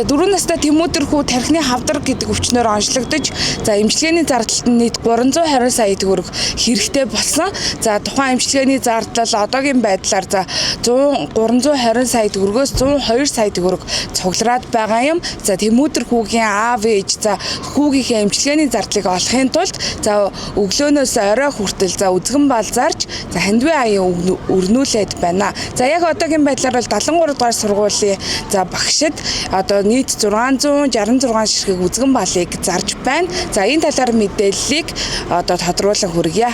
За, 4 настай Тэмүүдэр хүү тархины хавдар гэдэг өвчнөөр онцлогдож, за, эмчилгээний зардалт нь нийт 320 сая төгрөг хэрэгтэй болсон. За, тухайн эмчилгээний зардал одоогийн байдлаар, за, 100 320 сая төгрөгөөс 102 сая төгрөг цуглараад байгаа юм. За, Тэмүүдэр хүүгийн аав ээж, за, хүүгийнхээ эмчилгээний зардлыг олохын тулд, за, өглөөнөөс орой хүртэл, за, үзгэн бал зарж, за, хандвийн аян өрнүүлээд байна. За, яг одоогийн байдлаар бол 73 дугаар сургуулийн, за, багшид одоо нийт 666 ширхэг үзгэн балыг зарж байна. За, энэ талаар мэдээллийг одоо тодруулан хүргье.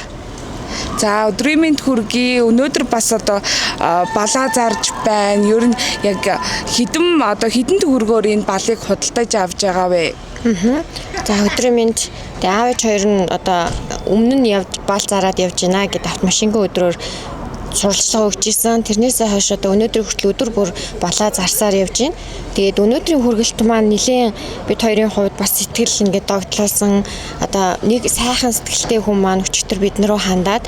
За, өдрийн мэнд хүргэе. Өнөөдөр бас одоо балаа зарж байна. Ер нь яг хэдэн одоо хэдэн төгрөгөөр энэ балыг худалдаж авч байгаа вэ? За, өдрийн мэнд. Тэгээ аав ээж хоёр нь одоо өмнө нь явж бал зараад явж байна гэдэг автомашингийн өдрөөр сурвалжлага өгч исэн. Тэрнээсээ хойш одоо өнөөдөр хүртэл өдөр бүр балаа зарсаар явж байна. Тэгээд өнөөдрийн хүргэлт маань нэлээн бид хоёрын хувьд бас сэтгэл ингээд догтлуулсан, одоо нэг сайхан сэтгэлтэй хүн маань өчигдөр бид нар руу хандаад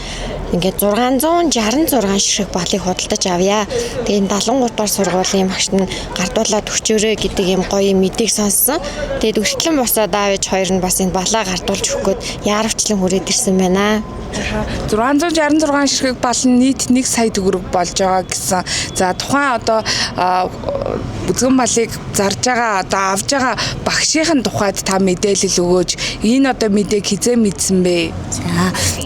ингээд 666 ширхэг балыг худалдаж авъя. Тэгээд 73 дугаар сургуулийн багш нь гардуулаад өчөөрэй гэдэг юм гоё мэдээг сонссон. Тэгээд өртлөн босоод аав ээж хоёр нь бас энэ балаа гардуулж өгөх гээд яаравчлан хүрээд ирсэн байна. 666 ширхэг бал нь нийт 1 сая төгрөг болж байгаа гэсэн. За, тухайн одоо үзгэн балыг зарж байгаа, одоо авж байгаа багшийн тухайд та мэдээлэл өгөөч. Энэ одоо мэдээг хэзээ мэдсэн бэ?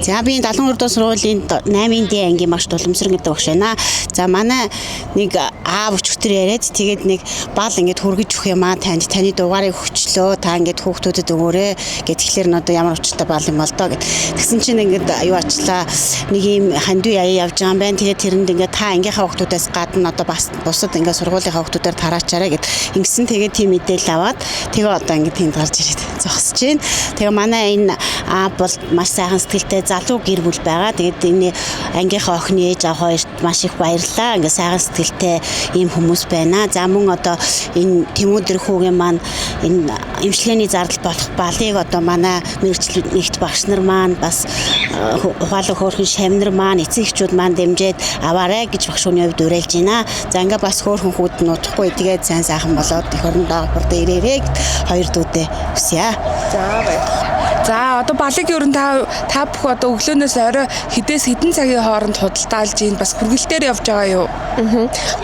За, би 73 дугаар сургуулийн 8-ын D ангийн багш Дуламсран гэдэг багш байна. За, манай нэг аав өчигдөр яриад, тэгээд нэг бал ингээд хүргэж өгөх юм аа танд, таны дугаарыг өгчлөө, та ингээд хүүхдүүдэд өгөөрэй гэт. Тэгэхээр нь одоо ямар учиртай бал юм бол доо гэт. Тэгсэн чинь ингээд юу ачлаа, нэг юм хандив яя явж байгаа юм байна. Тэгээд тэрэнд ингээд та ангийнхаа хүүхдүүдээс гадна одоо бас бусад ингээд сургуулийнхаа хүүхдүүдээр тараачаарай гэт. Ингэсэн, тэгээд тийм мэдээлэл аваад, тэгээ одоо ингээд тэнд гарч ирээд зогсож байна. Тэгээ манай энэ аав бол маш сайхан сэтгэлтэй залуу гэр бүл байгаа. Тэгээд энэ ангийнхаа охины ээж аав хоёрт маш их баярлалаа. Ингээд сайхан сэтгэлтэй ийм хүмүүс байна. За, мөн одоо энэ Тэмүүдэр хүүгийн маань энэ эмчилгээний зардал болох балыг одоо манай мэргэжил нэгт багш нар маань, бас ухаалаг хөөрхөн шавь нар маань, эцэг эхчүүд маань дэмжиж аваарай гэж багш хүний хувьд уриалж байна. За, ингээ бас хөөрхөн хүүд нь удахгүй тэгээд сайн сайхан болоод эх орондоо хурдан ирээрэй гэд хоёр дүүдээ хүсье. За, баярлалаа. За, одоо балыг ер нь та бүх одоо өглөөнөөс орой хэдээс хэдэн цагийн хооронд худалдаалж ийн, бас хүргэлтээр явж байгаа юу?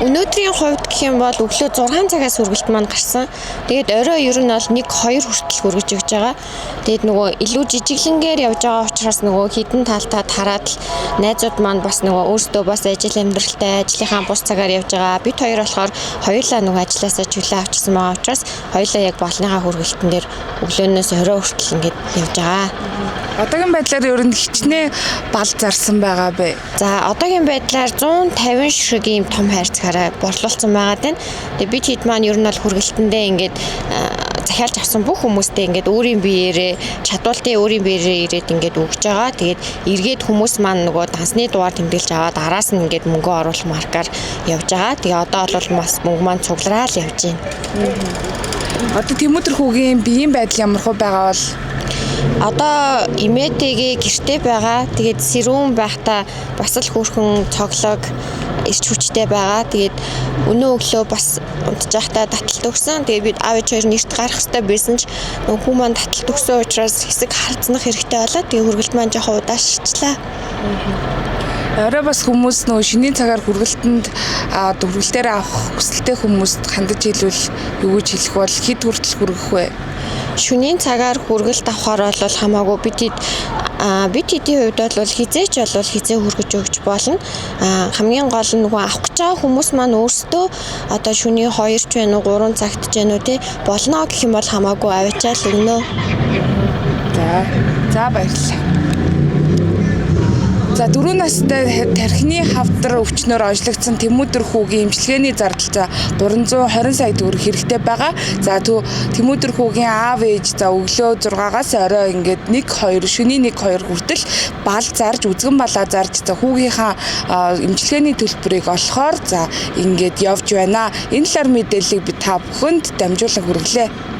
Өнөөдрийн хувьд гэх юм бол өглөө 6 цагаас хүргэлт маань гарсан. Тэгээд орой ер нь бол 1 2 хүртэл хүргэж өгч байгаа. Тэгээд нөгөө илүү жижиглэнгээр явж байгаа учраас нөгөө хэдэн талтаа тараад л найзууд маань бас нөгөө өөрсдөө бас ажил амьдралтай, ажлынхаа бус цагаар явж байгаа. Бид хоёр болохоор хоёулаа нөгөө ажилласаа чөлөө авчихсан байгаа учраас хоёулаа яг балныхаа хүргэлтэн дээр өглөөнөөс орой хүртэл ингээд явж байгаа. Одоогийн байдлаар ер нь хичнээн бал зарсан байгаа бэ? За, одоогийн байдлаар 150 ширхэг ийм том хайрцагаараа борлуулсан байгаа даа. Тэгээ бид хэд маань ер нь бол хүргэлтэндээ ингээд захиалж авсан бүх хүмүүстэй ингээд өөрийн биеэрээ, чадвалтай өөрийн биеэрээ ирээд ингээд өгж байгаа. Тэгээд эргээд хүмүүс маань нөгөө дансны дугаар тэмдэглэж аваад араас нь ингээд мөнгө оруулах маркаар явж байгаа. Тэгээ одоо бол бас мөнгө маань цуглараа л явж байна. Одоо Тэмүүдэр хүүгийн биеийн байдал ямар хөө байгаа бол? Одоо эмээтэйгээ гэрте байгаа. Тэгээд сэрүүн байхдаа бас л хөөрхөн цоглог, эрч хүчтэй байгаа. Тэгээд өнөө өглөө бас унтж байхдаа таталт өгсөн. Тэгээд бид аав ээж хоёр нэрт гарах хэрэгтэй байсан ч нөгөө хүү маань таталт өгсөн учраас хэсэг харцнах хэрэгтэй болоо. Тэгээд хүргэлт маань жоохон удаашчлаа. Орой бас хүмүүс нөгөө шинийн цагаар хүргэлтэнд хүргэлтээр авах хүсэлтэй хүмүүст хандаж хэлвэл юу гэж хэлэх бол, хэд хүртэл хүргэх вэ? Шөнийн цагаар хүргэлт авахар бол хамаагүй, бид хэдийн хувьд бол хэзээ ч бол хэзээ хүргэж өгч болно. Хамгийн гол нь нөгөө авах гэж байгаа хүмүүс маань өөрсдөө одоо шөнийн 2 ч байна уу, 3 цагт ч байна уу, те, болно гэх юм бол хамаагүй аваачаал өгнө. За, баярлалаа. За, 4 настай тархины хавдар өвчнөөр онцлогдсон Тэмүүдэр хүүгийн эмчилгээний зардал, за, 320 сая төгрөг хэрэгтэй байгаа. За, Тэмүүдэр хүүгийн аав ээж, за, өглөө 6-аас орой ингээд 1 2, шөнийн 1 2 хүртэл бал зарж, үзгэн балаа зарж, за, хүүгийнхаа эмчилгээний төлбөрийг олохоор, за, ингээд явж байна. Энэ талаар мэдээллийг би та бүхэнд дамжуулан хүргэлээ.